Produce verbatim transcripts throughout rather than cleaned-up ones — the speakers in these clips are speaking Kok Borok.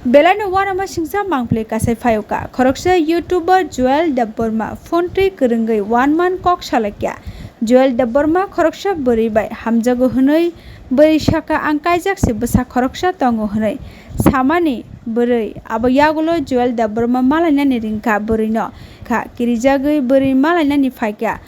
Belai no uanama singsa mangpli kasai phai o kha. Khoroksa YouTuber Joel Debbarma phone twi kwrwngwi one month kok salai kha. Joel Debbarma khoroksa bwrwi bai hamjago hwnwi bwrwi sakha, "Ang kaijak se bwsa khoroksa tongo," hwnwi samani bwrwi. Abo yagulo Joel Debbarma malainani ringkha bwrwino. Kha kirijagwi bwrwi malainani phaikha.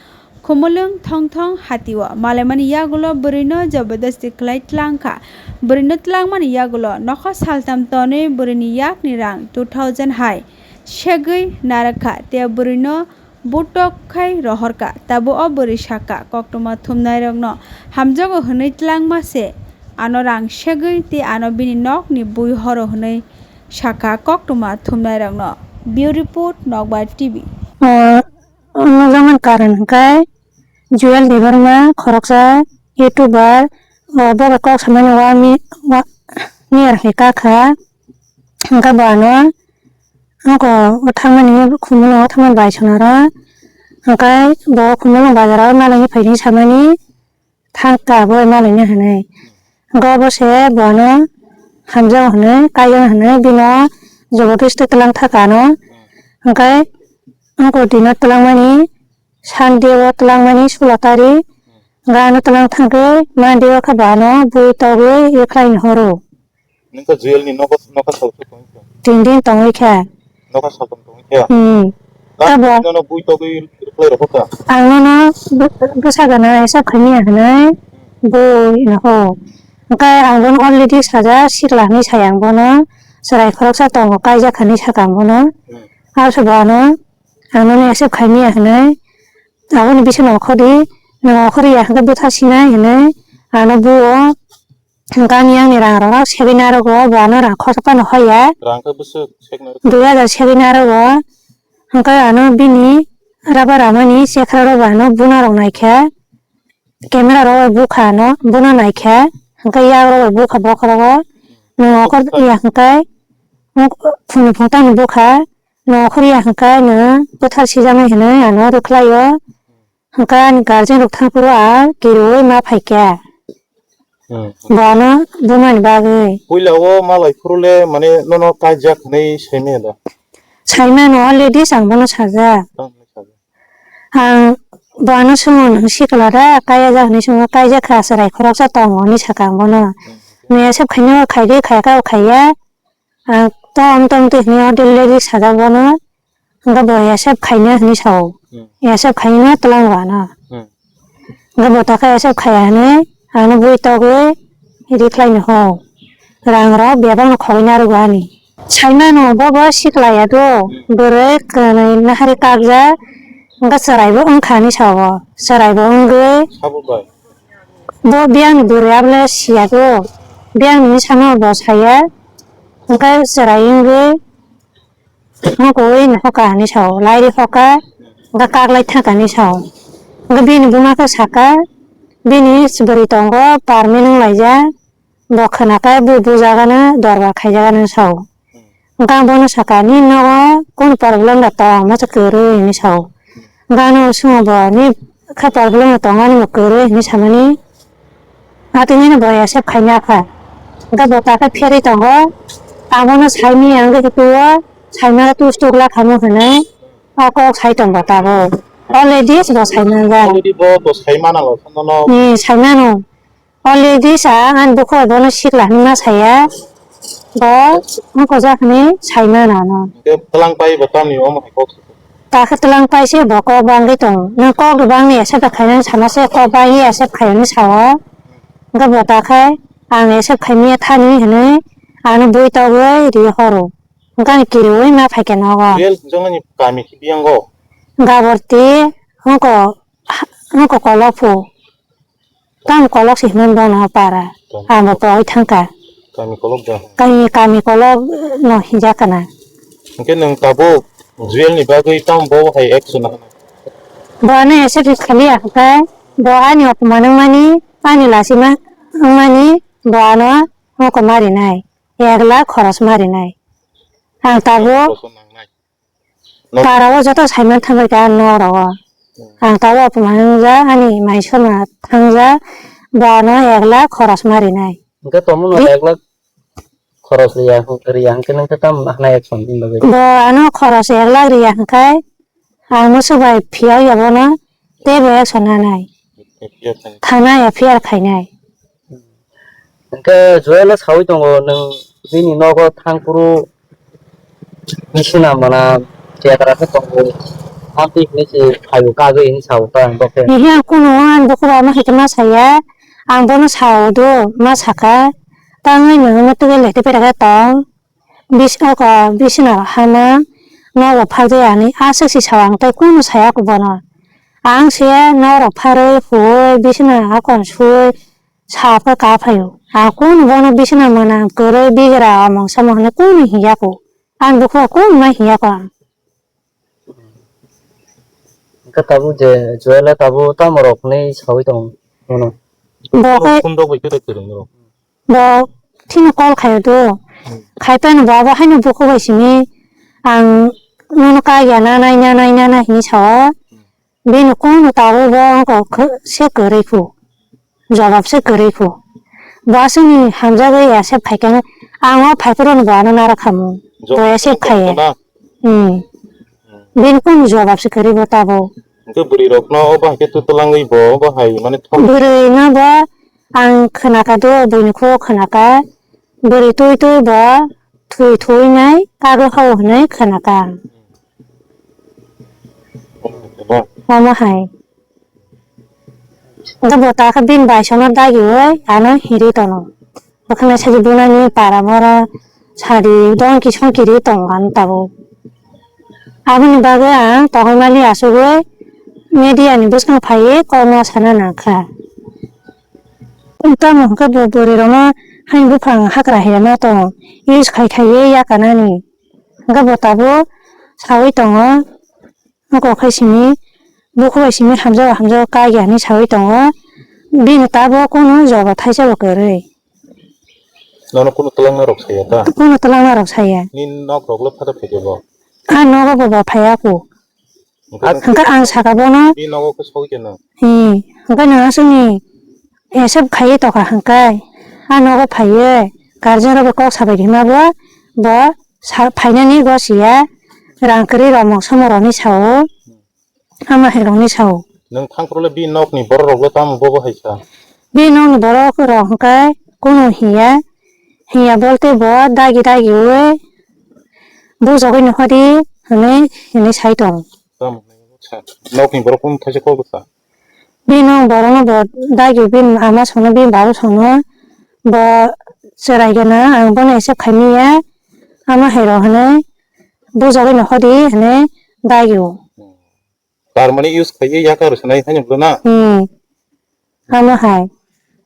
Khumulwng thong thong hatio malaimani yagulo bwrwino jabardasti khlai tlangkha. Bwrwino tlangmani yagulo nokha saltam tonwi bwrwini yakni rang two thousand hai segwi narwkha tei bwrwino butok khai rohorkha. Tabuk o bwrwi sakha koktwma thumnairokno hamjago hwnwi tlangma se ano rang segwi tei ano bini nokni bui horo hwnwi sakha koktwma thumnairokno. Bureau Report, Nokbar T V. O nukjakmani karon hwnkhe Joel Debbarma khoroksa YouTuber, o bo bai kok samani wa mi-, wa-, miyar hai kakha. Hwnkhe bo ano nokho o thangmani khumulwngo thangmani bai swnaro. Hwnkhe bo khumulwng bazaro malaini phaini samani thangkha bo malaini hwnwi. Hwnkhe obo se bo ano hamjak hwnwi, kaiyak hwnwi bino jabardasti twlang thaka ano. Hwnkhe nokho dino twlangmani Sunday o twlangmani sulo tarik, hwnkhe ano twlang thangkhe Monday o khe bo ano bui togwi rwkhlaini horo. Nokha Joel ni nokha, nokha saltham tongwi kha. Tin din tongwi kha. Nokha saltham tongwi kha. Hmm. Tabo nono bui togwi rwkhlai rokha. Ang nono bw-, bwsa gana hisab khaimya hwnwi bui noho. Hwnkhe ang bono already sajak sikla hwnwi sai ang bono. Chwrai khoroksa tongo kaijak hwnwi sakha ang bono. Hmm. Abo se bo ano ang nono accept khaimya hwnwi. Aboni bising okhordi, nwng okhorya hwnkhe bwtha sinai hwnwi ano buo. Hwnkhe ani yang ni rang rok segwi narwgo, bo ano rang khorsa phano hoya. Rang khe bwswk sek narwgo. Dui hajar segwi narwgo. Hwnkhe ano bini rubber ramani chekhra rok bo ano buna rok naikha. Camera rok bai bukha ano buna naikha. Hwnkhe yak rok bai bukha bokhorogo. Nwng okhor ya hwnkhe phunu phung tangni bukha. Nwng okhor ya hwnkhe nwng bwthar sijaknai hwnwi ano rwkhlaio. Hwnkhe ani guardian rok thangphuru ang kiriui ma phaikha. Hmm. Bono bumani bagwi. Puila o malai phuru le mane nono kaijak hwnwi saimanya da? Saimano already ang bono sajak. Tamo hwnwi sajak. Ang bono swngo nwng sikla da kaijak hwnwi swngo, kaijak kha chwrai khoroksa tongo hwnwi sakha ang bono. Hmm. Nwng accept khaina khaidi khaikha o khaiya. Ang tom tom twi hwnwi o delivery sajak bono, hwnkhe bo accept khaina hwnwi sao. Hmm. Accept khaina twlango ano. Hmm. Hwnkhe bo takhe accept khaiya hwnwi ano bui togwi rikhlaino ho. Rang rok bebak no khogwi narwgo ani. Saimano bobo siklaya do, hmm, bwrwi kwnwi nahari kakjak, hwnkhe chwraibo wngkha hwnwi sao. Chwraibo wngwi sabo bai. Bo biyangni bwrwi abole siya do. Biyangni bwsano bo saya. Hwnkhe chwrai wngwi nokowi hoka hinwi sao. Lairi hoka, hwnkhe kaklai thangkha hinwi sao. Hwnkhe bini buma khe saka, bini bwrwi tongo, permit wnglaijak. Bo khwnakhe bo bujagano dorbar khaijakgano sao. Hwnkhe ang bono saka, "Nini nogo kunu problem da tong, masa kwrwi?" hinwi sao. Hwnkhe ano swngo bo, "Ni khe problem da tong, ani bo kwrwi," hinwi samani. Atwini bo accept khaina kha. Hwnkhe bo takhe pherwi tongo. Abono saimanya wngwi tuo, saimano tus tuk la khamu hwnwi o kok sai tongo tabuk. Already bo saimanya. Already bo, bo saimano, nono. Ni saimano. Already sa ani bukhugo bono sikla hinwi ma saya. Bo wngkojak hinwi saimano ano. Hwnkhe twlang pai bo tamni omo hai kok. Takhe twlang pai se bo kok bangwi tongo. Nwng kok rwbangni accept khainani sana se kok bangwi accept khainani sao. Hwnkhe bo takhe ang accept khaimaya thani hinwi ano bui togwi ri horo. Hwnkhe ani kiriui ma phaikha nogo. Real hwnjaknani kami khe biyango? Gaborti, wngko, wngko kolok phu. Tamo kolok se hwnwi bono para. Tamo. Amo pogwi thangkha. Kami kolok da? Kami, kami kolok no hinjak kana. Hwnkhe nwng tabuk Jewel ni bagwi tamo bo hai action na? Bo ano accept khailiya hwnkhe, bo ani opoman wngmani, ani lachima wngmani, bo ano moko marinai, ek lakh khoros marinai. Ang tabuk. Kosom nangnai. Para o joto saiman thangbai ta nok rogo. Hmm. Ang tabuk opoman wngjak, ani mai soma thangjak, bo ano ek lakh khoros marinai. Hwnkhe tongmano ek lakh khoros riya, riya hwnkhe nang khe tamo hanai action ni bagwi? Bo ano khoros ek lakh riya hwnkhe ang musu bai phiyok ya bono teibo action nanai. Thana F I R khainai. Hwnkhe Joel sawi tongo nwng bini nogo thangphuru bisina mana theater khe tongo. Amtwi hinwi se phaio kagwi hinwi sao ta ang bokhe. Hihi ang kuno ang bukhuk bai ma hai khe ma saya. Ang bono sao do ma saka. Tangwi nwng ma tugui lete pera khe tong. Bis oko bisina hama nogo phajai ani aswk si sao ang tei kuno saya kho bono. Ang se norok pharwi huwi bisina akon suwi Sap khe ka phaio. Ang kunu bono bisina mwnam kwrwi bigra omong somong hinwi kunu hiya kho. Ang bukhugo kunu ma hiya kho ang. Hwnkhe tabuk je Joel tabuk tamo rok hinwi sawi tong mano. Bo khe phone rok bai khe kwrwng rok. Bo thino call khaio do. Hmm. Khai phano bo abo haino bukhugo simi ang nono kagya nanai nanai nanai hinwi sao. Hmm. Bini kunu tabuk bo wngkha khe-, se kwrwi kho. Jobab se kwrwi kho. Bo aswkni hamjagwi accept khai khe ang o phaiphuru bo ano naro khamu. Bo accept khai ya. Jobab khe kwrwi kho na? Hmm. Hmm. Bini kunu jobab se kwrwi bo tabuk. Hwnkhe bwrwi rokno o bahai khe twtwlangwi bo o bahai mane thok. Bwrwi no bo ang khwnaka do, bwrwi ni khugo khwnaka. Bwrwi twi twi bo thwi thwi nai kagwi hao hwnwi khwnaka ang. Omo hai. Hwnkhe bo ta khe bini baisono dagiwi ano hiri tono. Bwkhwnai sadi bunani para moro sadi dongki songki ri tongo ano tabuk. Aboni bagwi ang tongwi mani achugwi media ni bwskang phaiwi kokno sana nangkha. Tamo hwnkhe bo bwrwi rokno haini buphang hakra haya ma tongo, use khai khaiwi yakanani. Hwnkhe bo tabuk sawi tongo, wngkok hai simi, bukhuk bai simi hamjago hamjago kagya hinwi sawi tongo. Bini tabuk kunu joba thaisa bo kwrwi. Nono kunu twlangna rok saya ta? Kunu twlangna rok saya. Nini nok rok le phada phaikhe bo? A nogo bo bo phaiya kho. Hwnkhe ang saka bono. Bini nogo khe sawi khe no? Hi, hwnkhe nwng aswkni accept khaiwi tokha hwnkhe, a nogo phaiwi guardian rok bai kok sabai rima bo, bo sa-, phainani gosiya rang kwrwi romok somorokni sao, ama hai rokni sao. Nwng thangphuru le bini nokni borok rok le tamo bobo hai sa? Bini nokni borok rok hwnkhe kunu hiya, hiya bolte bo dagi dagi wi bujagwi nokha di hwnwi, hwnwi sai tongo. Tamo hwnwi sa? Nokni borok kunu thaisa kok bwsa? Bini borokno bo dagi bini ama songno bini babu songno bo chwrai gana ang bono accept khaimaya ama hai rok hwnwi bujagwi nokha di hwnwi dagi o. Tar mani use khaiwi yakar sanai haino bwrwna? Hmm. Ano hai.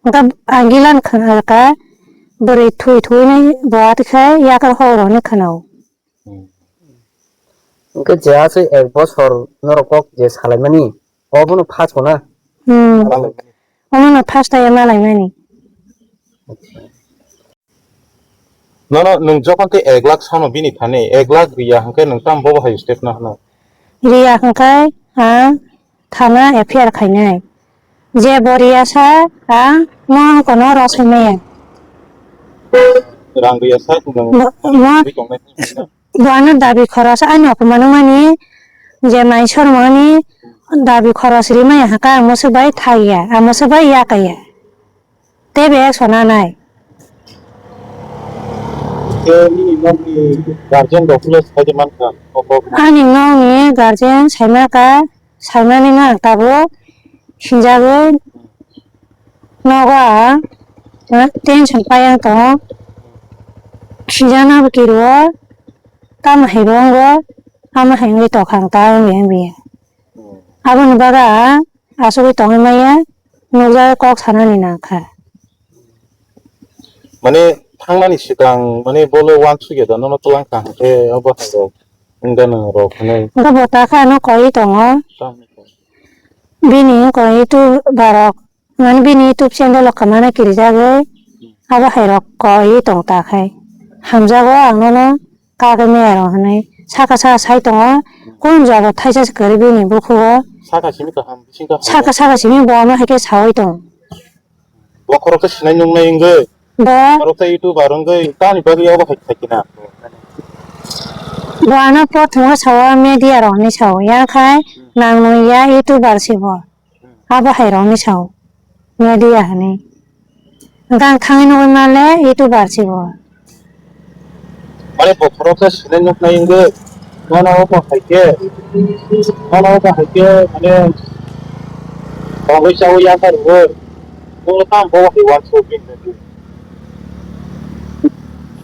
Hwnkhe ang gilan khna kha bwrwi thwi thwini bo atwkhe yakar horo hinwi khna o. Hmm. Hwnkhe je aswk ek bosor norok kok je salaimani, obono first kho na? Hmm. Malaimani. Omono first time malaimani. Nono nwng jokhon tei ek lakh sano bini thani, ek lakh riya hwnkhe nwng tamo bobo hai step no hwno? Riya hwnkhe ang thana F I R khainai. Je bo riya sa, ang mo ang kono rosai maya. Rang riya sa, nwng bo, mo, bui tongnai. Bo ano dabi khoros, ani okoman wngmani je mai sormani dabi khoros rimaya hwnkhe ang musuk bai thaiya, ang musuk bai yakaya. Tei bai action nanai. Khe nini nokni guardian rok le sai de mankha, o kok no? Ani nokni guardian sai mankha, saimani no ang tabuk sinjagwi nogo ang, ah, tension pai ang tongo. Sinjakna bo kirio, tamo hai bo wngo, amo hai wngwi tongkha ang ta wngya wngya. Hmm. Aboni bagwi ang asugwi tongwi maya, nukjagwi kok sanani nangkha. Mane thangnani swkang mane bole uansukya da nono twlang kha hwnkhe abo hai rok wngda nang rok hinwi. Hwnkhe bo ta khe ano koi tongo. Tamo khe. Bini koi tu barok mane bini YouTube channel o kwmana kirijagwi abo hai rok koi tong ta khai. Hamjago ang nono. Kagwi maya rok hinwi saka saka sai tongo, kunu jora thaisa se kwrwi bini bukhugo. Saka simi kaham, bising kaham. Saka saka simi bo ano hai khe saui tongo. Bokhorok khe sinai nungnai wngwi. Bo Borok tei YouTuber wngwi tamni bagwi obo hai khaikhe na? Bo ano prothom o sao, media rok hinwi sao, yakhai nang nung ya YouTuber se bo. Abo hai rok hinwi sao, media hinwi. Gang thangwi nugwi male YouTuber se bo. Mane bokhorok khe sene nuknai wngwi, nono omo hai khe, nono omo hai khe, mane, tongwi chawi yakarwi, nono tamo bo hai uansuk bini.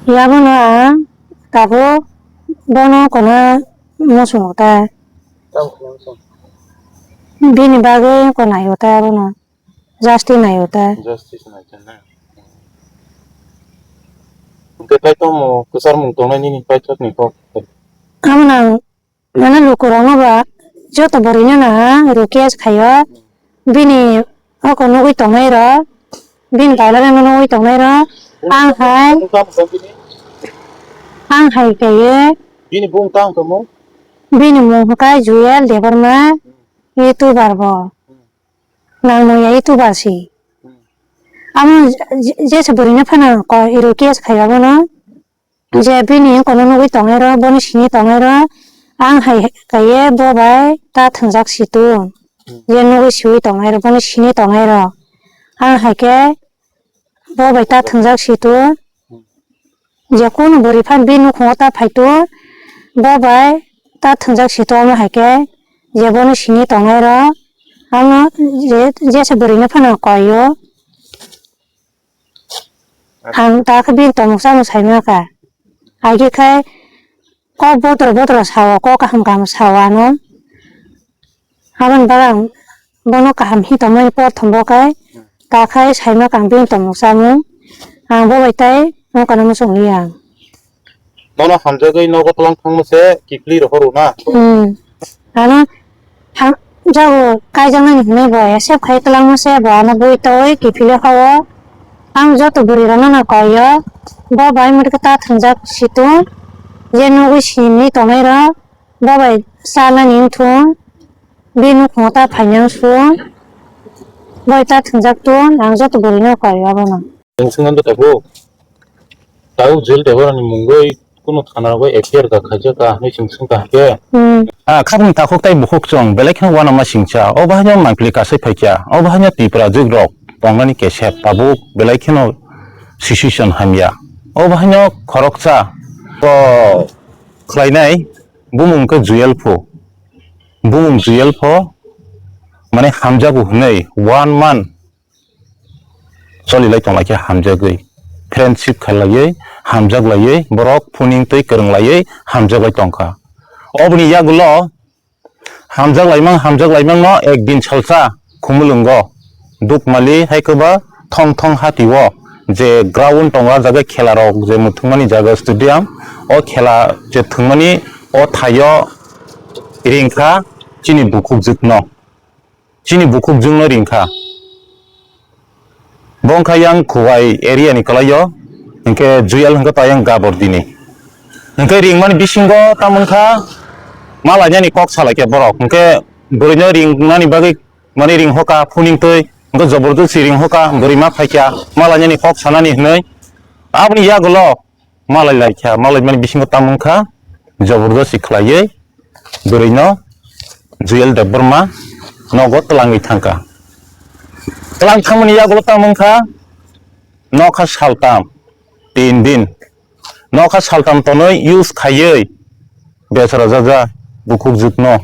Yabono ang tabuk bono kono muchungo ta. Tamo khe muchung? Bini bagwi konaio ta bono. Justice naio ta. Justice naikha na. Hwnkhe paithago kwcharmung tongnai nini paithakni kok. Amo nang mane lukurokno ba joto bwrwino nang rukya khaio. Bini oko nugwi tongnai rok, bini bailano nugwi tongnai rok. Ang hai, ang hai kaiye. Bini bung tang tongmo? Bini mung hwnkhe Jewel Debbarma, YouTuber bo. Nang nung ya YouTuber si. Amo je-, jesa bwrwino phano ko iro case khai abono. Je bini kono nugwi tongnai rok, bono sini tongnai rok. Ang hai kaiye bo bai ta thwngjak si tun. Je nugwi siwi tongnai rok, bono sini tongnai rok. Ang hai khe bo bai ta thwngjak si tun. Je kunu bwrwi phan bini nukhungo ta phai tun. Bo bai ta thwngjak si tun, omo hai khe je bono sini tongnai rok. Amo je, jesa bwrwino phano koi o. Ang ta khe bini tongmung chamung sai maka. Agi khai kok botro botro sao, kok kaham kaham sao ano. Aboni bagwi ang bono kaham hi tongmani por thumbo khe ta khai sai maka ang bini tongmung chamung. Ang bo bai tai nokha no muchung liya. Nono hamjagwi nogo twlang thangma se kiphilwi rohor rw na? Hmm. Ano ha-, jago kaijaknani hinwi bo accept khai twlangma se bo ano bui twi kiphilwi hao. Ang joto bwrwi rokno no koi o. Bo bai mwrwkhe ta thwngjak situng. Je nugwi simi tongnai rok. Bo bai chanani wngthung. Bini nukhungo ta phainai wngsung. Bo bai ta thwngjak tung. Ang joto bwrwino koi o abono. Chwng swngna tabuk. Tabuk jail tei borokni mungwi kunu thana rokbai F I R ka khaijak ka hinwi chwng swngkha hinkhe. Hmm. Ah, khakni takhuk tei bukhuk chwng belai kheno uanama singcha. O bahaino mangpili kasai phaikha. O bahaino Tripura jugrok tongnani kesep tabuk belai kheno situation hamya. O bahaino khoroksa o khlainai bumung khe Jewel pho. Bumung Jewel pho mane hamjago hinwi one month choli lai tong lai khe hamjagwi, friendship khai laiwi, hamjak laiwi, borok phuning twi kwrwng laiwi hamjak lai tong kha. Oboni yagulo hamjak laimang, hamjak laimang no ek din salsa Khumulwngo Dukmali hai khe ba Thong Thong hati o je ground tongo, ah jaga khela rok je muthungmani jaga stadium, o khela je thwngmani o thaio ring kha chini bukhukjwk no. Chini bukhukjwkno ring kha. Bo wng kha yang Khowai area ni kwlai o, hinkhe Jewel hinkhe ta yang Gabor dini. Hinkhe ringmani bisingo tamo wng kha ma lainani kok sa lai khe borok. Hinkhe bwrwino ringnani bagwi, mani ring hoka phuning twi, hinkhe jobordosti ring hoka, bwrwi ma phai kha, ma lainani kok sanani hinwi. Aboni yagulo malai lai kha, malai mani bisingo tamo wng kha, jobordosti khlaiwi bwrwino Jewel Debbarma nogo twlangwi thang kha. Twlang thangmani yagulo tamo wng kha, nokha saltam, tin din, nokha saltam tonwi use khaiwi bechara jaja bukhukjwkno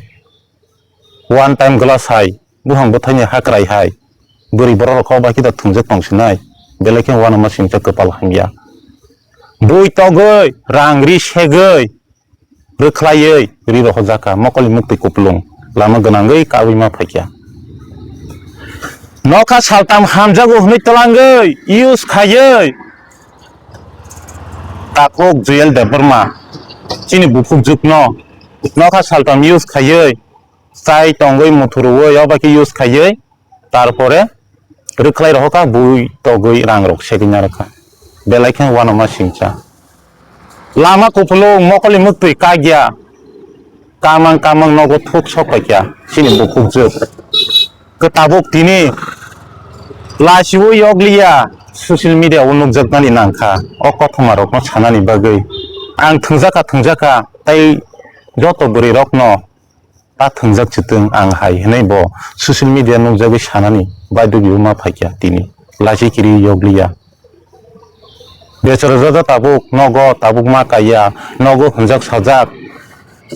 one time glass hai, buphang bwthaini hakrai hai, bwrwi borok rok kok bai khe da thwngjak tong sinai, belai khe uanama singcha kwpal hamya. Bui togwi, rang ri segwi, rwkhlaiwi, ri rohorjak kha, mokolni muktwi kupulung, lama gwnangwi kabwi ma phaikha. Nokha saltam hamjago hwnwi twlangwi, use khaiwi, takhuk Jewel Debbarma, chini bukhukjwkno, nokha saltam use khaiwi, chai tongwi muthurwi, o bai khe use khaiwi, tarpore rwkhlai rohor kha, bui togwi rang rok segwi narwk kha. Belai khe uanama singcha. Lama kupulung mokolni muktwi kagya. Kamang kamang nogo thuk sok paikha chini bukhukjwk. Kwtabuk tini lasiui yokliya. social media o nukjaknani nangkha o kothoma rokno sanani bagwi. Ang thwngjakha, thwngjakha, tei joto bwrwi rokno ta thwngjak chwtwng ang hai hwnwi bo social media nukjagwi sanani baidogwi wngma phaikha tini. Lachi kiri yokliya. Bechara joda tabuk nogo tabuk ma kaiya, nogo hwnjak sajak,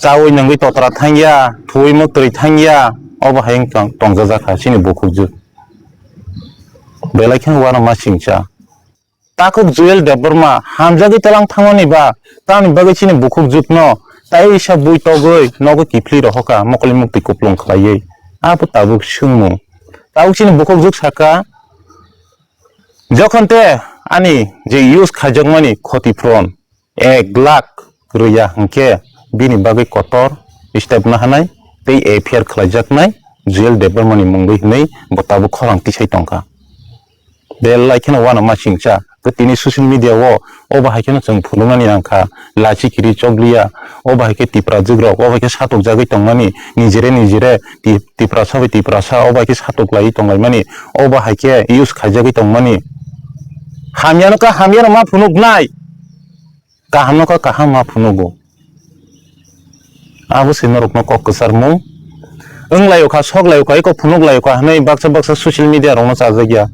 chaui nungwi totra thangya, thuui muktwi thangya, obo hai wng tong-, tongjajakha chini bukhukjwk. Belai kheno uanama singcha. Takhuk Jewel Debbarma hamjagwi talang thangmani ba tamni bagwi chini bukhukjwkno taisa bui togwi nogo kiphilwi rohorkha mokoli muktwi kuplung khlaiwi. Abo tabuk swngmung. Tabuk chini bukhukjwk sakha, jokhon te ani je use khaijakmani khoti phuron ek lakh rwya hwnkhe bini bagwi kotor step nahanai tei F I R khlaijaknai Jewel Debbarmani mungwi hwnwi bo tabuk khorang tisai tongkha. Belai kheno uanama singcha. Tei tini social media o obo hai kheno chwng phunuknani nangkha. Lachi kiri chokliya. Obo hai khe Tiprajwk rok, obo hai khe satokjagwi tongmani, nijere nijere Ti-, Tiprasa bai Tiprasa obo hai khe satoklaiwi tonglaimani, obo hai khe use khaijagwi tongmani. Hamyano khe hamyano ma phunuknai. Kahamno khe kaham ma phunugo. Abo se norokno kok kwcharmung. Wnglaio kha, soklaio kha, eko phunuklaio kha hwnwi baksa baksa social media rokno chajakya.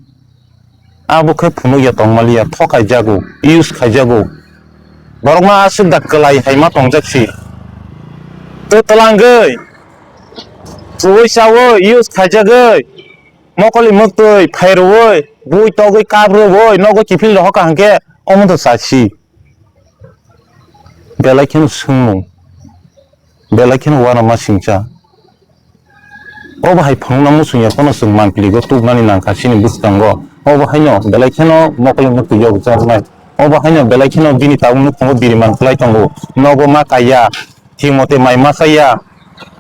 Abo khe phunukya tongmaliya, thokhaijago, use khaijago. Borokno aswk da kwlai hai ma tongjak si. Tei twlangwi, chuwi chawi, use khaijagwi, mokoli muktwi phairuwi, bui togwi kaprwi, nogo kiphil rohorkha hwnkhe omo to chasi. Belai kheno swngmung, belai kheno uanama singcha. Obo hai phunukna muchungya phano chwng manpiligo tuknani nangkha chini bwskango. Obo haino belai kheno mokoli muktwi yokjaknai. Obo haino belai kheno bini tabuk nukhungo biriman khlai tongo. Nogo ma kaiya, thik mote mai ma chaya,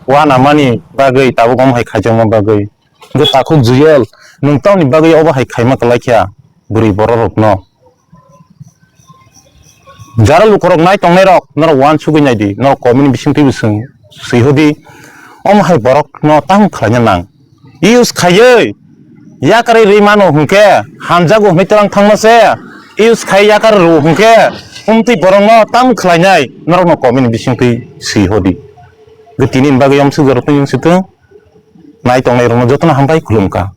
uanamani bagwi tabuk omo hai khaijakma bagwi. Hwnkhe takhuk Jewel, nwng tamoni bagwi obo hai khaima kwlai kha bwrwi borok rokno? Jara lukurok nai tongnai rok, norok uansugwi nai di, norok comment ni bisingtwi bo swng, swi hodi, omo hai borok no tamo khlaina nang? Use khaiwi yakarwi rwi mano hwnkhe hamjago hwnwi twlang thangma se, use khai yakarwi rw hwnkhe umtwi borok no tamo khlainai, norok no comment ni bisingtwi swi hodi. Tini ni bagwi yamsuk jorok twi wng sitwng, nai tongnai rok no joto no hambai khulumkha.